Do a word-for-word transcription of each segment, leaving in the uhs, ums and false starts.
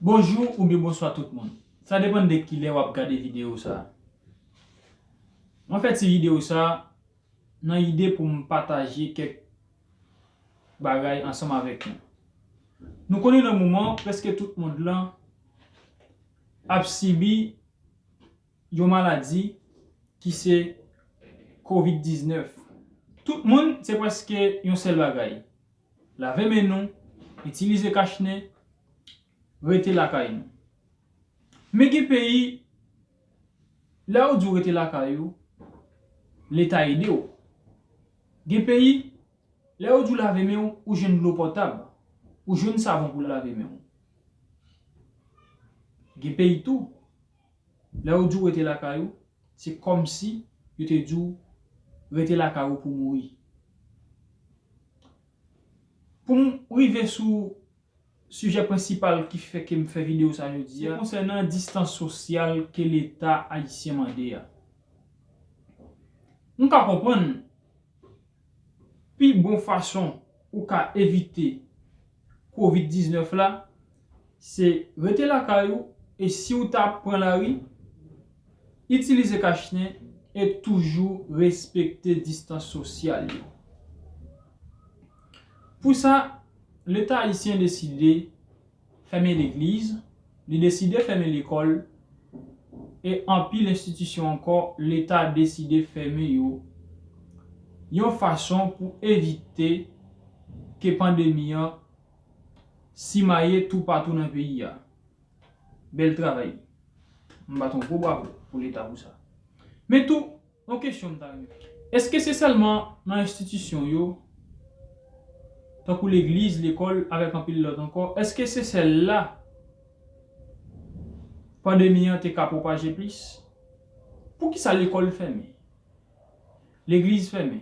Bonjou oubyen bonswa tout moun. Sa depann de kilè w ap gade videyo sa a. Mwen fè ti videyo sa a nan ide pou m pataje kèk bagay ansanm avèk nou. Nou konnen nan moman, prèske tout mond lan ap sibi yon maladi ki se kovid diznèf. Tout moun, se prèske yon sèl bagay. Lave men nou, itilize kachnen, rete lakay nou. Men gen peyi, lè yo di w rete lakay ou, Leta ede w. Gen peyi, lè yo di w lave men w, ou jwenn dlo potab, ou jwenn savon pou lave men w. Gen peyi tou, lè yo di w rete lakay ou, se kòmsi yo te di w rete lakay ou pou mouri. Pou m rive sou sijè prensipal ki fè ke m fè videyo sa jodi a, se konsènan distans sosyal ke Leta ayisyen mande a. M ka konprann pi bon fason ou ka evite kovid diznèf la, se rete lakay ou, e si w ta pran lari, itilize kachnen e toujou respekte distans sosyal yo. Pou sa, Leta ayisyen deside fèmen legliz, li deside fèmen lekòl, e anpil enstitisyon ankò, Leta deside fèmen yo yon fason pou evite ke pandemi an simaye toupatou nan peyi a. Bèl travay. M bat yon gwo bravo pou Leta pou sa. Men tou, yon kesyon m ta renmen. Èske se sèlman nan enstitisyon yo, tankou legliz, lekòl, avèk anpil lòt ankò, èske se sèl la pandemi an te ka pwopaje plis? Poukisa lekòl fèmen? Legliz fèmen?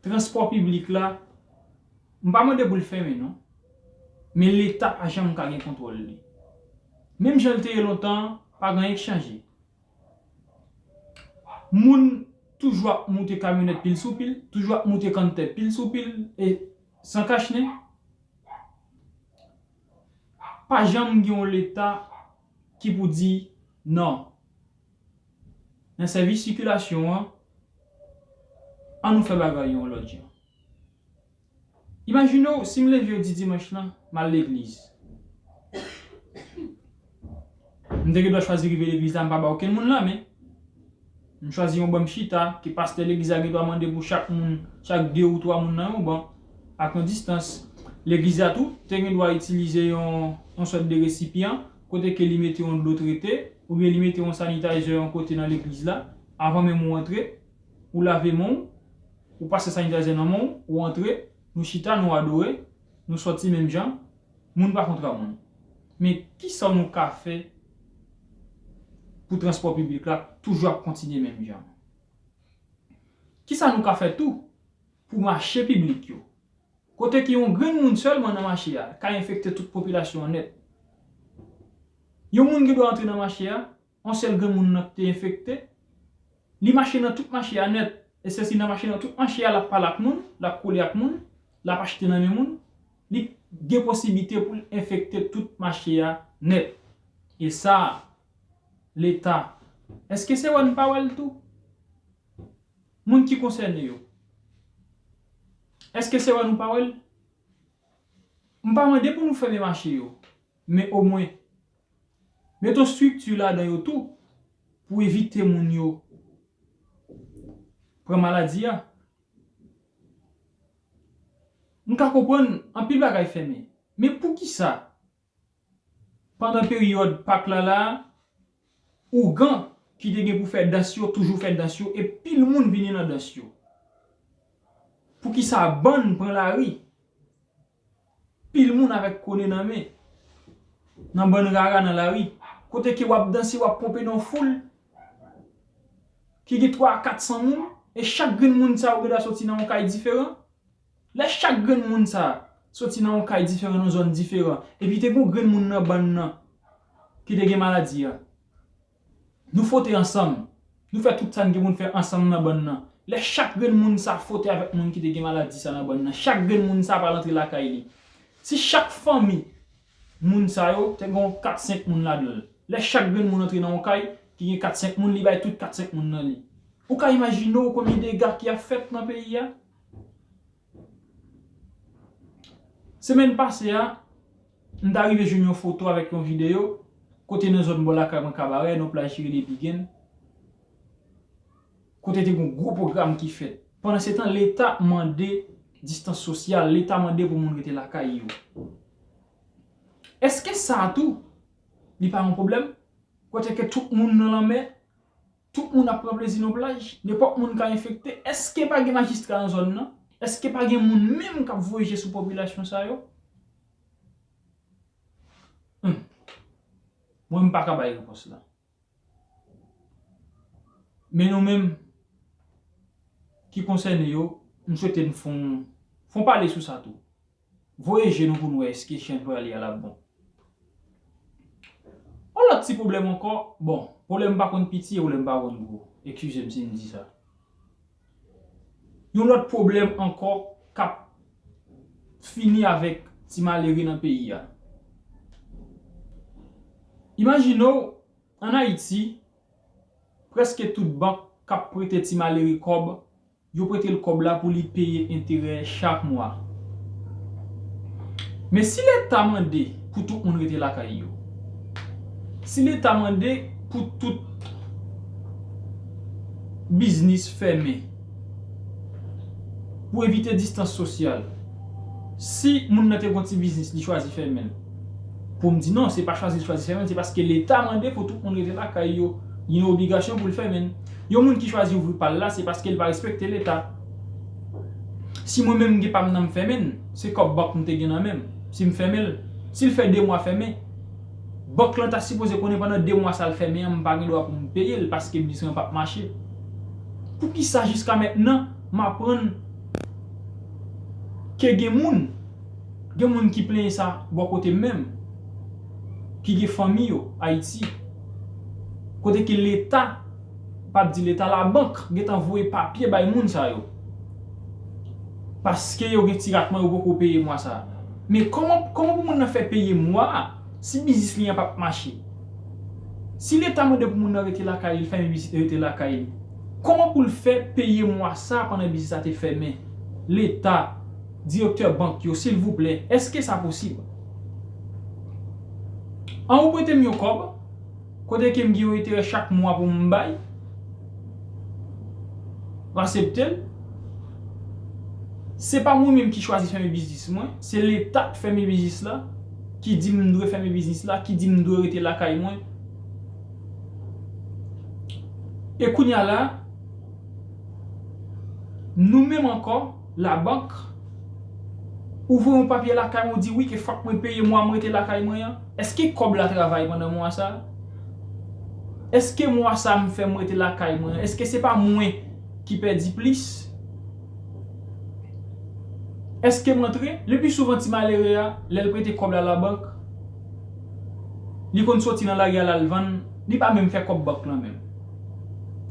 Transpò piblik la, m pa mande pou l fèmen non. Men Leta pa janm ka gen kontwòl li. Menm jan l te ye lontan an, pa gen anyen k chanje. Moun toujou ap moute kamyonèt pil sou pil, toujou ap moute kanntè pil sou pil, e san kachnen. Pa janm gen yon Leta ki pou di non. Nan sèvis sikilasyon an, an nou fè bagay yon lòt jan. Imajine w, si m leve jodi dimanch lan, m al legliz. M te gen dwa chwazi rive legliz la, m pa ba okenn moun lanmen. M chwazi yon ban m chita, ke pastè legliz la gen dwa mande pou chak moun, chak de ou twa moun nan yon ban, ak yon distans. Legliz la tou te gen dwa itilize yon, yon sòt de resipyan, kote ke li mete yon dlo trete, oubyen li mete yon sanitizer yon kote nan legliz la, avan menm ou antre, ou lave men w, ou pase sanitizer nan men w, ou antre, nou chita, nou adore, nou sòti menm jan, moun pa kontra moun. Men kisa nou ka fè pou transpò piblik la toujou ap kontinye menm jan? Kisa nou ka fè tou pou mache piblik yo? Kote ke yon grenn moun sèlman nan mache a ka enfekte tout popilasyon an nèt. Yon moun gen dwa antre nan mache a, yon sèl grenn moun nan ki te enfekte, li mache nan tout mache a nèt, e sèsi nan mache nan tout mache a, l ap pale ak moun, l ap kole ak moun, l ap achte nan men moun, li gen posiblite pou l enfekte tout mache a nèt. E sa, Leta, èske se wè n pa wè l tou? Moun ki konsène yo, èske se wè nou pa wè l? M pa mande pou nou fèmen mache yo, men omwen, met yon estrikti ladan yo tou pou evite moun yo pran maladi a. M ka konprann anpil bagay fèmen, men poukisa pandan peryòd Pak la la, ougan ki te gen pou fè dans yo toujou fè dans yo, e pil moun vini nan dans yo? Poukisa bann pran lari? Pil moun avèk kone nan men, nan bann rara nan lari, kote ke w ap danse, w ap ponpe nan yon foul ki gen twa a kat san moun, e chak grenn moun sa yo gen dwa soti nan yon kay diferan. Lè chak grenn moun sa a soti nan yon kay diferan, nan yon zòn diferan, epi te gen yon grenn moun nan bann nan ki te gen maladi a, nou fwote ansanm, nou fè tout sa n gen pou n fè ansanm nan bann nan. Lè chak grenn moun sa a fwote avèk moun ki te gen maladi sa nan bann nan, chak grenn moun sa a pral antre lakay li. Si chak fanmi Moun sa yo, te gen kat senk moun ladan l. Lè chak grenn moun antre nan yon kay ki gen kat senk moun, li bay tout kat senk moun nan li. Ou ka imajine w konbyen dega ki ap fèt nan peyi a? Semèn pase a, m ta rive jwenn yon foto avèk yon videyo kote nan zòn bò lakay mwen Kabarè, nan plaj ki rele Bigen, kote te gen yon gwo pwogram ki fèt. Pandansetan, Leta mande distans sosyal, Leta mande pou moun rete lakay yo. Èske sa a tou, li pa yon pwoblèm? Kote ke tout moun nan lanmè, tout moun ap pran plezi nan plaj, nenpòt moun ka enfekte. Èske pa gen majistra nan zòn nan? Èske pa gen moun menm k ap voye je sou popilasyon sa yo? Hmm. Mwen, m pa ka bay repons la. Men nou menm ki konsène yo, m swete n fon, fon pale sou sa tou. Voye je nou pou n wè èske chen prale a l ap bon. Yon lòt ti pwoblèm ankò, bon, pwoblèm pa konn piti e pwoblèm pa konn gwo. Eskize m si m di sa. Yon lòt pwoblèm ankò k ap fini avèk ti malere nan peyi a. Imajine w, ann Ayiti, prèske tout bank k ap prete ti malere kòb, yo prete l kòb la pou li peye enterè chak mwa. Men si Leta mande pou tout moun rete lakay yo, si Leta mande pou tout biznis fèmen, pou evite distans sosyal, si moun nan te gen yon ti biznis, li chwazi fèmen l, pou m di non, se pa chwazi l chwazi fèmen l, se paske Leta mande pou tout moun rete lakay yo. Li gen obligasyon pou l fèmen l. Yon moun ki chwazi ouvri pa l la, se paske l pa respekte Leta. Si mwen menm m gen pa m nan, m fèmen l, se kòb bank m te gen nan men m. Si m fèmen l, si l fè de mwa fèmen, bank lan ta sipoze konnen pandan de mwa sa l fèmen an, m pa gen dwa pou m peye l paske biznis lan p ap mache. Poukisa jiska mentnan m aprann ke gen moun, gen moun ki plenyen sa bò kote m menm, ki gen fanmi yo Ayiti, kote ke Leta, p ap di Leta, labank gentan voye papye bay moun sa yo. Paske yo gen ti ratman, yo poko peye mwa sa a. Men kòman, kòman pou moun nan fè peye mwa a si biznis li an p ap mache? Si Leta mande pou moun nan rete lakay li, l fèmen biznis li, rete lakay li, kòman pou l fè peye mwa sa a pandan biznis la te fèmen? Leta, direktè bank yo, silvouplè, èske sa posib? An ou prete m yon kòb, kote ke m gen yon enterè chak mwa pou m bay, m aksepte l. Se pa mwen menm ki chwazi fèmen biznis mwen, se Leta k fèmen biznis la, ki di m m dwe fèmen biznis la, ki di m m dwe rete lakay mwen. E kounye a la, nou menm ankò, labank, ou voye yon papye lakay mwen, ou di wi ke fòk mwen peye mwa m rete lakay mwen an. Èske kòb la travay pandan mwa sa a? Èske mwa sa a m fè m rete lakay mwen an? Èske se pa mwen ki pèdi plis? Èske m antre? Le pli souvan, ti malere a, lè l prete kòb la labank, li konn soti nan lari a, l al vann, li pa menm fè kòb bank lan menm.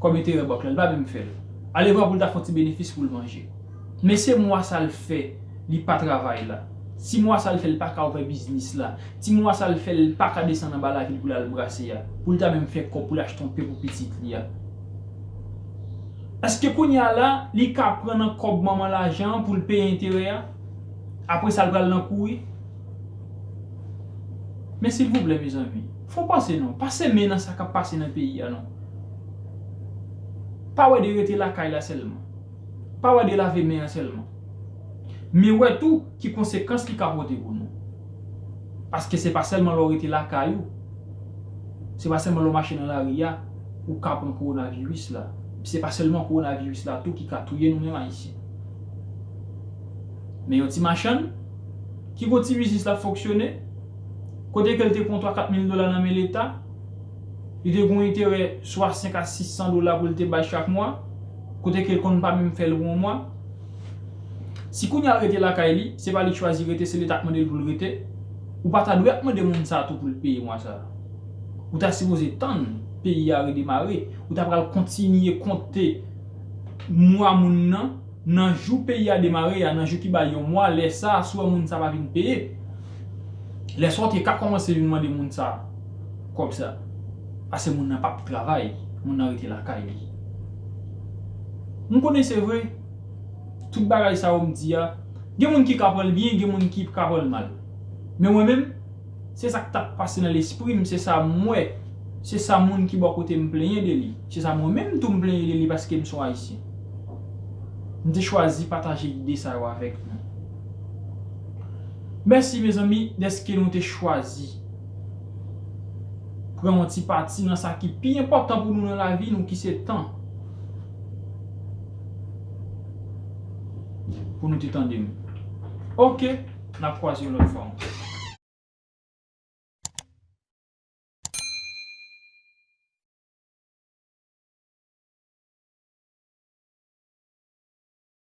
Kòb enterè bank lan, li pa menm fè l. Ale vann pou l ta fè yon ti benefis pou l manje. Men se mwa sa l fè, li pa travay la. Ti mwa sa l fè, li pa ka ouvè biznis la. Ti mwa sa l fè, li pa ka desann anba lavil pou l al brase a, pou l ta menm fè kòb pou l achte yon pen pou pitit li a. Èske kounye a la, li ka pran nan kòb manman lajan an pou l peye enterè a? Apre sa, l pral nan kouri? Men silvouplè, mezanmi, fò panse non. Pa semen nan sa k ap pase nan peyi a non. Pa wè de rete lakay la sèlman. Pa wè de lave men an sèlman. Men wè tou ki konsekans li ka pote pou nou. Paske se pa sèlman lè w rete lakay ou, se pa sèlman lè w mache nan lari a, ou ka pran kowonaviris la. Se pa sèlman kowonaviris la tou ki ka touye nou menm Ayisyen. Men yon ti machann ki gon ti biznis l ap fonksyone, kote ke l te pran twa kat mil dola nan men Leta, li te gon enterè swa senk a sis san dola pou l te bay chak mwa, kote ke l konn pa menm fè l pou yon mwa. Si kounye a l rete lakay li, se pa li k chwazi rete, se Leta k mande l pou l rete, ou pa ta dwe ap mande moun sa a tou pou l peye mwa sa a. Ou ta sipoze tann peyi a redemare, ou ta pral kontinye konte mwa moun nan, nan jou peyi a demare a, nan jou ki bay yon mwa, lè sa a, si w wè moun sa a pa vin peye, Lè sa w te ka kòmanse vin mande moun sa kòb sa, paske moun nan p ap travay, moun nan rete lakay li. M konnen se vre, tout bagay sa yo m di a, gen moun ki ka pran l byen, gen moun ki ka pran l mal. Men mwen menm, se sa k t ap pase nan lespri m, se sa m wè, se sa moun ki bò kote m plenyen de li, se sa mwen menm tou m plenyen de li paske m se yon Ayisyen. M te chwazi pataje ide sa yo avèk nou. Mèsi mezanmi dèske nou te chwazi pran yon ti pati nan sa ki pi enpòtan pou nou nan lavi nou ki se tan pou nou te tande m. Oke, n ap kwaze yon lòt fwa ankò.